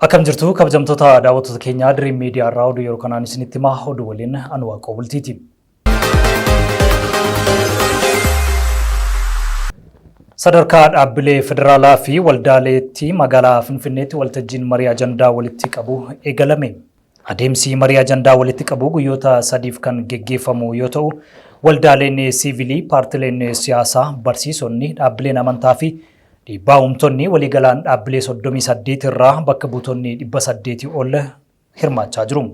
Akkam jirtu kabajamtoota daawwattoota keenyaa Dream Media irraa oduu yeroo kanaan isinitti himaa oduu waliin anu Waaqoo Bultiiti. Sadarkaa dhaabbilee federaalaa fi waldaaleetti magaalaa Finfinneetti waltajjiin marii ajandaa walitti qabu eegalame. Adeemsi marii ajandaa walitti qabuu guyyoota sadiif kan geggeeffamu yoo ta'u, waldaaleen siivilii, paartileen siyaasaa, barsiisonni, dhaabbileen amantaa fi dhiibbaa uumtonni waliigalaan dhaabbilee 38 irraa bakka buutonni 800 ol hirmaachaa jiru.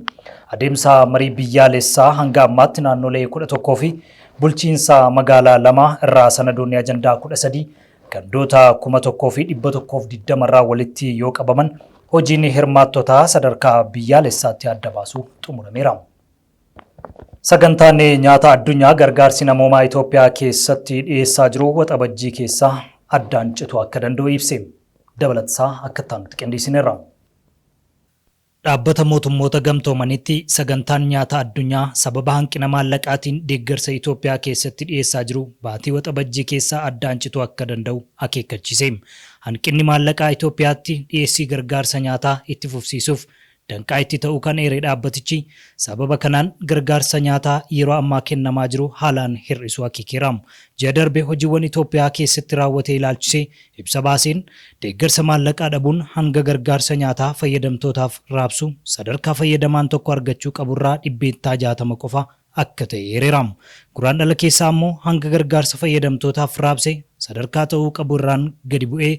Adeemsa marii biyyaalessaa hanga ammaatti naannolee 11 fi bulchiinsa magaalaa 2 irraa sanadoonni ajandaa 13 gandoota 1,120 irraa walitti yoo qabaman hojiin hirmaattotaa sadarkaa biyyaalessaatti adda baasuu xumurameera. Sagantaan nyaata addunyaa gargaarsi namoomaa Itoophiyaa keessatti dhiyeessaa jiru waxabajjii keessa addaan cituu akka danda'u ibse. Dabalatasaa akka itti aanutti qindeessineerra. Dhaabbata Mootummoota Gamtoomanitti Sagantaan Nyaata Addunyaa sababa hanqina maallaqaatiin deeggarsa Itoophiyaa keessatti dhiyeessaa jiru baatii Waxabajjii keessa addaan cituu akka danda'u akeekkachiise. Hanqinni maallaqaa Itoophiyaatti dhiyeessii gargaarsa nyaataa itti fufsiisuuf danqaa itti ta'uu kan eere dhaabbatichi, sababa kanaan gargaarsa nyaataa yeroo ammaa kennamaa jiru haalaan hir'isuu akeekeera. Ji'a darbe hojiiwwan Itoophiyaa keessatti raawwate ilaalchisee ibsa baaseen, deeggarsa maallaqaa dhabuun hanga gargaarsa nyaataa fayyadamtootaaf raabsu sadarkaa fayyadamaan tokko argachuu qaburraa %60 qofa akka ta'e eereera. Guraandhala keessa ammoo hanga gargaarsa fayyadamtootaaf raabse sadarkaa ta'uu qabu irraan gadi bu'ee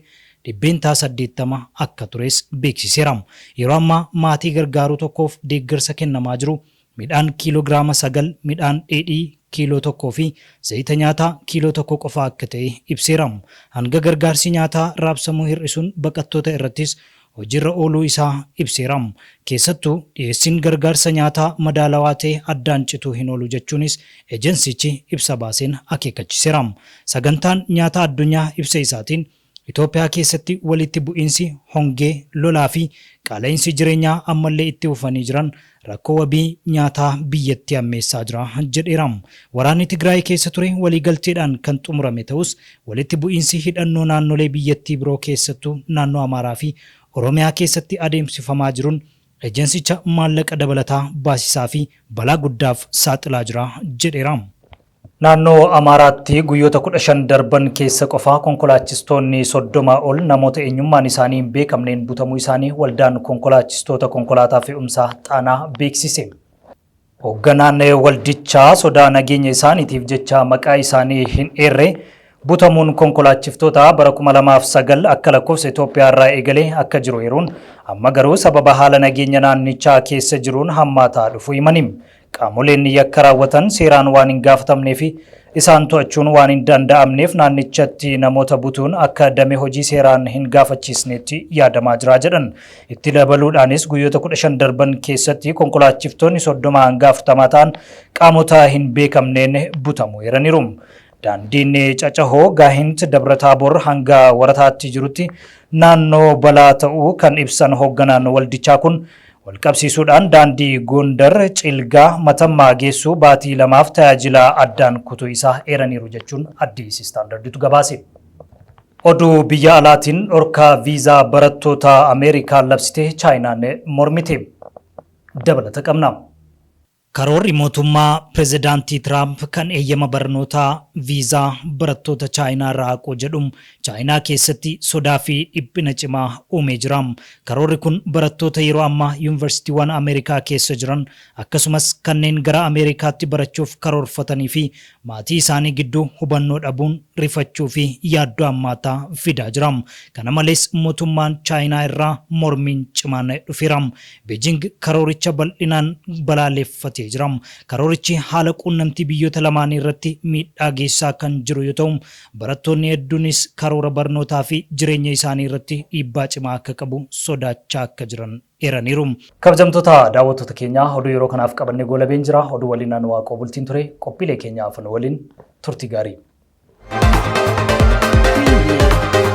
%80 akka tures beeksiseera. Yeroo ammaa maatii gargaaruu tokkoof deeggarsa kennamaa jiru midhaan kiiloo giraama 9, midhaan dheedhii kiiloo 1 fi zayita nyaataa kiiloo 1 qofa akka ta'e ibseera. Hanga gargaarsi nyaataa raabsamuu hir'isuun baqattoota irrattis hojiirra ooluu isaa ibseera. Keessattuu dhiyeessiin gargaarsa nyaataa madaalawaa ta'e addaan cituu hin oolu jechuunis ejensichi ibsa baaseen akeekkachiiseera. Sagantaan Nyaata Addunyaa ibsa isaatiin, Itoophiyaa keessatti walitti bu'iinsi, hongee, lolaa fi qaala'insi jireenyaa ammallee itti fufanii jiran rakkoo wabii nyaataa biyyattii hammeessaa jira jedheera. Waraanni Tigraay keessa ture waliigalteedhaan kan xumurame ta'us, walitti bu'iinsi hidhannoo naannolee biyyattii biroo keessattuu naannoo Amaaraa fi Oromiyaa keessatti adeemsifamaa jiruun ejensicha maallaqa dabalataa baasisaa fi balaa guddaaf saaxilaa jira jedheera. Naannoo Amaaraatti guyyoota 15 darban keessa qofa konkolaachistoonni 30 ol namoota eenyummaan isaanii hin beekamneen butamuu isaanii Waldaan Konkolaachistoota Konkolaataa Fe'umsaa Xaanaa beeksise. Hoogganaan waldichaa sodaa nageenya isaaniitiif jecha maqaa isaanii hin eerre butamuun konkolaachiftoota bara 2009 akka lakkoofsa Itoophiyaa irraa eegalee akka jiru eeruun amma garuu sababa haala nageenya naannichaa keessa jiruun hammaataa dhufuu himani. Qaamoleen yakka raawwatan seeraan waan hin gaafatamnee fi isaan to'achuun waan hin danda'amneef naannichatti namoota butuun akka dame hojii seeraan hin gaafachiisneetti yaadamaa jira jedhan. Itti dabaluudhaanis guyyoota 15 darban keessatti konkolaachiftoonni 30 hanga 40 ta'an qaamota hin beekamneen butamuu eeraniiru. Daandiin Cacahoo Gaahint Dabra Taabor hanga Warataatti jirutti naannoo balaa ta'uu kan ibsan hoogganaan waldichaa kun walqabsiisuudhaan daandii Gondar Cilgaa Matammaa geessu baatii lamaaf tajaajila addaan kutuu isaa eeraniiru jechuun Addis Standarditu gabaase. Oduu biyya alaatiin dhorkaa viizaa barattoota Ameerikaan labsite Chaayinaan mormite. Dabalata qabna. Karoorri mootummaa Pirezidaantii Tiraamp kan eeyyama barnootaa, viizaa, barattoota Chaayinaa irraa haquu jedhu Chaayinaa keessatti sodaa fi dhiphina cimaa uumee jira. Karoorri kun barattoota yeroo ammaa yunvarsiitiiwwan Ameerikaa keessa jiran akkasumas kanneen gara Ameerikaatti barachuuf karoorfatanii fi maatii isaanii gidduu hubannoo dhabuun rifachuu fi yaaddoo hammaataa fidaa jira. Kana malees mootummaan Chaayinaa irraa mormiin cimaan dhufeera. Beejing karooricha bal'inaan balaaleffatee jira. Karoorichi haala quunnamtii biyyoota lamaanii irratti miidhaa geessisaa kan jiru yoo ta'u, barattoonni hedduunis karoora barnootaa fi jireenya isaanii irratti dhiibbaa cimaa akka qabu sodaachaa akka jiran eeraniiru. Kabajamtoota daawwattoota keenyaa oduu yeroo kanaaf qabannee goolabeen jira. Oduu waliin ani Waaqoo Bultiin ture. Qophiilee keenya hafan waliin turtii gaarii. Preview.